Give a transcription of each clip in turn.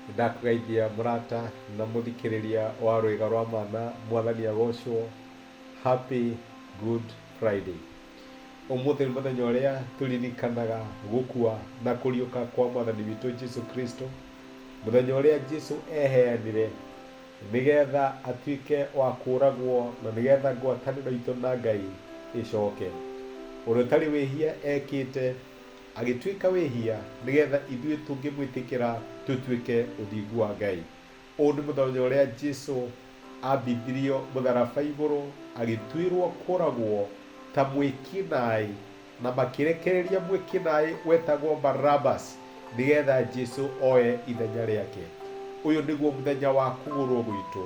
Nĩndakũgeithia mũrata na mũthikĩrĩria wa rwĩga rwa mana, mwathani agocwo. Happy Good Friday. Ũmũthĩ nĩ mũthenya ũrĩa tũririkanaga gũkua na kũriũka kwa mwathani witũ Jesu Kristo, mũthenya ũrĩa Jesu eheanire nĩgetha atuĩke wa kũragwo na nĩgetha ngwatanĩro itũ na Ngai ĩcoke. Ũrĩa ũtarĩ wĩhia ekĩte agĩtuĩka wĩhia nĩgetha ithuĩ tũngĩmwĩtĩkĩra tũtuĩke ũthingu wa Ngai. Ũũ nĩ mũthenya ũrĩa Jesu ambithirio mũtharaba igũrũ agĩtuĩrwo kũragwo ta mwĩkinaĩ na makĩrekereria mwĩkinaĩ wetagwo Barabas nĩgetha Jesu oe ithenya rĩake. Ũyũ nĩguo mũthenya wa kũgũrwo gwitũ.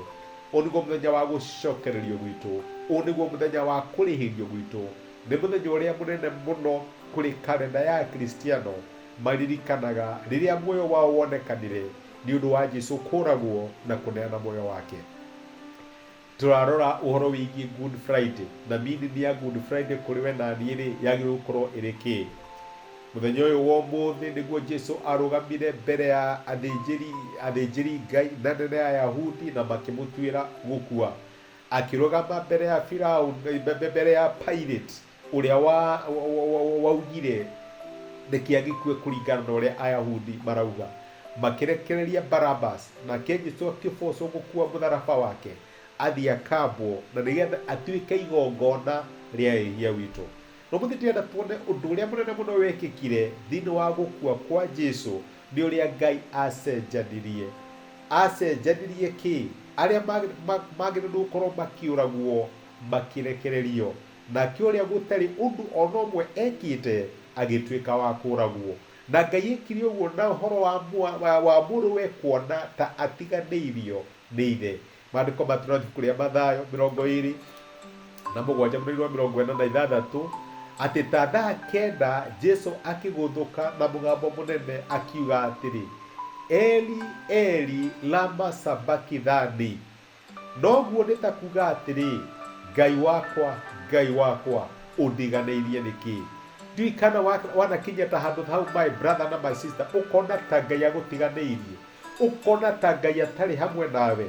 Ũyũ nĩguo mũthenya wa gũcokererio gwitũ. Ũyũ nĩguo mũthenya wa kũrĩhĩrio gwitũ. Nĩ mũthenya ũrĩa mũnene mũno kũrĩ karenda ya Akristiano maririkanaga rĩrĩa muoyo wao wonekanire nĩ ũndũ wa Jesu kũragwo na kũneana muoyo wake. Tũrarora ũhoro wĩgiĩ Good Friday na meaning ya Good Friday kũrĩ we na niĩ rĩ yagĩrĩirwo gũkorwo ĩrĩ kĩĩ. Mũthenya ũyũ wa ũmũthĩ nĩguo Jesu arũgamire mbere ya athĩnjĩri athĩnjĩri Ngai na anene a Ayahudi na makĩmũtuĩra gũkua. Akĩrũgama mbere ya Firauni, mbere ya Pilate ũrĩa waugire reke agĩkue kũringana na ũrĩa Ayahudi marauga. Makĩrekereria Barabas, nake Jesu akĩbocwo gũkua mũtharaba wake athiĩ akambwo na nĩgetha atuĩke igongona rĩa wĩhia witũ. No mũthĩ ndĩrenda tuone ũndũ ũrĩa mũnene mũno wekĩkire thĩinĩ wa gũkua kwa Jesu nĩ ũrĩa Ngai acenjanirie. Acenjanirie kĩ? Arĩa magĩrĩirwo gũkorwo makĩũragwo makĩrekererio, nake ũrĩa gũtarĩ ũndũ o na ũmwe ekĩte agĩtuĩka wa kũũragwo. Na Ngai ekire ũguo na ũhoro wa Mũrũwe kuona ta atiganĩirio nĩ Ithe. Maandĩko matũra ibuku rĩa Mathayo 27 mũrairi wa 46 atĩ ta thaa 9 Jesu akĩgũthũka na mũgambo mũnene akiuga atĩrĩ, Eli, Eli, lama sabakithani? Noguo nĩ ta kuuga atĩrĩ, Ngai wakwa, Ngai wakwa, ũndiganĩirie nĩkĩ? Ndiũĩ kana wanakinyia ta handũ hau my brother na my sister, ũkona ta Ngai agũtiganĩirie, ũkona ta Ngai atarĩ hamwe nawe,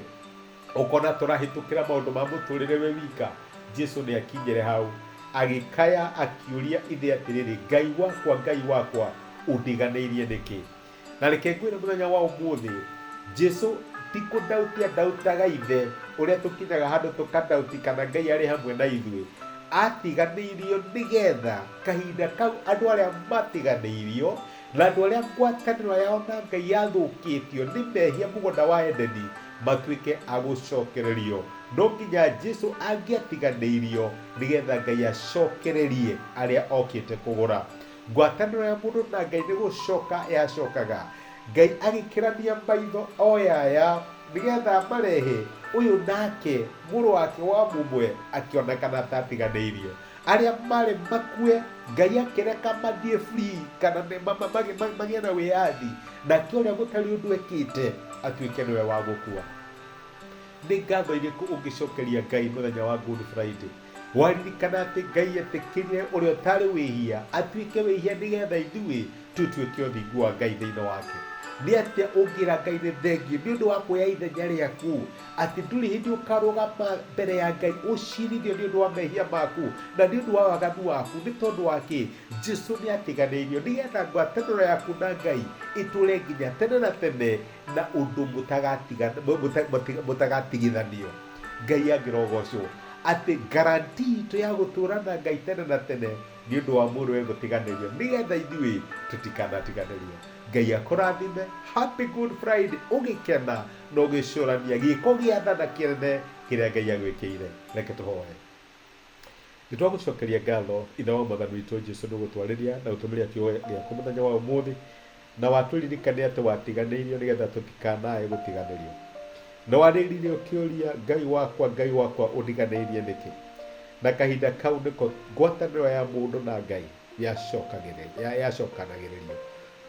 ũkona tũrahĩtũkĩra maũndũ ma mũtũrĩre wĩ wika. Jesu nĩ akinyire hau agĩkaya akiũria ithe atĩrĩrĩ, Ngai wakwa, Ngai wakwa, ũndiganĩirie nĩkĩ? Na reke ngwĩre mũthenya wa ũmũthĩ, Jesu ti kũndauti andautaga ithe, ũrĩa tũkinyaga handũ tũkandauti kana Ngai arĩ hamwe na ithuĩ. Atiganĩirio nĩgetha kahinda kau andũ arĩa matiganĩirio na andũ arĩa ngwatanĩro yao na Ngai yathũkĩtio nĩ mehia mũgũnda wa Edeni matuĩke a gũcokererio. No nginya Jesu angĩatiganĩirio nĩgetha Ngai acokererie arĩa okĩte kũgũra. Ngwatanĩro ya mũndũ na Ngai nĩ gũcoka yacokaga. Ngai agĩkĩrania maitho oyaya nĩgetha amarehe ũyũ nake mũrũ wake wa mũmwe akĩonekana ta atiganĩirio. Arĩa marĩ makue Ngai akĩreka mathiĩ free kana magĩe na wĩyathi, nake ũrĩa gũtarĩ ũndũ ekĩte atuĩke nĩwe wa gũkua. Nĩ ngatho irĩkũ ũngĩcokeria Ngai mũthenya wa Good Friday? Waririkana atĩ Ngai etĩkĩrire ũrĩa ũtarĩ wĩhia atuĩke wĩhia nĩgetha ithuĩ tũtuĩke ũthingu wa Ngai thĩinĩ wake. Nĩ atĩa ũngĩra Ngai nĩ thengiũ nĩ ũndũ wa kuoya ithenya rĩaku, atĩ ndũrĩ hĩndĩ ũkarũgama mbere ya Ngai ũcirithio nĩ ũndũ wa mehia maku na nĩ ũndũ wa waganu waku? Nĩ tondũ wa kĩ? Jesu nĩ atiganĩirio nĩgetha ngwatanĩro yaku na Ngai ĩtũre nginya tene na tene na ũndũ mũtagatigithanio. Ngai angĩrogocwo atĩ guarantee itũ ya gũtũra na Ngai tene na tene nĩ ũndũ wa mũrũwe gũtiganĩrio nĩgetha ithuĩ tũtikanatiganĩrio. Ngai akũrathime. Happy Good Friday, ũgĩkena na ũgĩcũrania gĩko gĩa tha na kĩnene kĩrĩa Ngai agwĩkĩire. Reke tũhoe. Nĩ twagũcokeria ngatho Ithe wa Mwathani witũ Jesu nĩ gũtwarĩria na gũtũmĩria kiugo gĩaku mũthenya wa ũmũthĩ, na watũririkania atĩ watiganĩirio nĩgetha tũtikanae gũtiganĩrio. Na warĩrire ũkĩũria, Ngai wakwa, Ngai wakwa, ũndiganĩirie nĩkĩ? Na kahinda kau nĩko ngwatanĩro ya mũndũ na Ngai yacokanagĩrĩrio.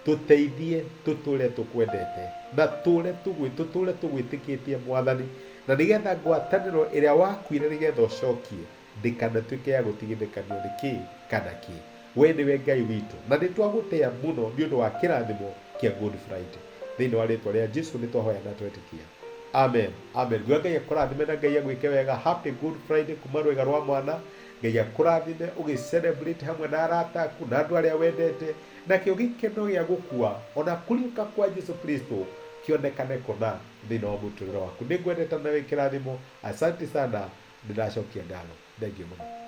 Tũteithie tũtũre tũkwendete na tũtũre tũgwĩtĩkĩtie Mwathani, na nĩgetha ngwatanĩro ĩrĩa wakuire nĩgetha ũcokie ndĩkanatuĩke ya gũtigithĩkanio nĩ kĩ kana kĩ. We nĩwe Ngai witũ, na nĩ twagũtĩa mũno nĩ ũndũ wa kĩrathimo kĩa Good Friday. Thĩinĩ wa rĩtwa rĩa Jesu nĩ twahoya na twetĩkia, amen, amen. Nguga Ngai akũrathime na Ngai agwĩke wega. Happy Good Friday kuma Rwĩga rwa Mwana. Ngai akũrathime ũgĩ celebrate hamwe na arata aku na andũ arĩa wendete, nakĩo gĩkeno gĩa gũkua ona kũriũka kwa Jesu Kristo kĩonekane kũna thĩinĩ wa mũtũrĩre waku. Nĩ ngwendete na wĩ kĩrathimo. Asante sana, nĩ ndacokia ngatho. Thengiũ mũno.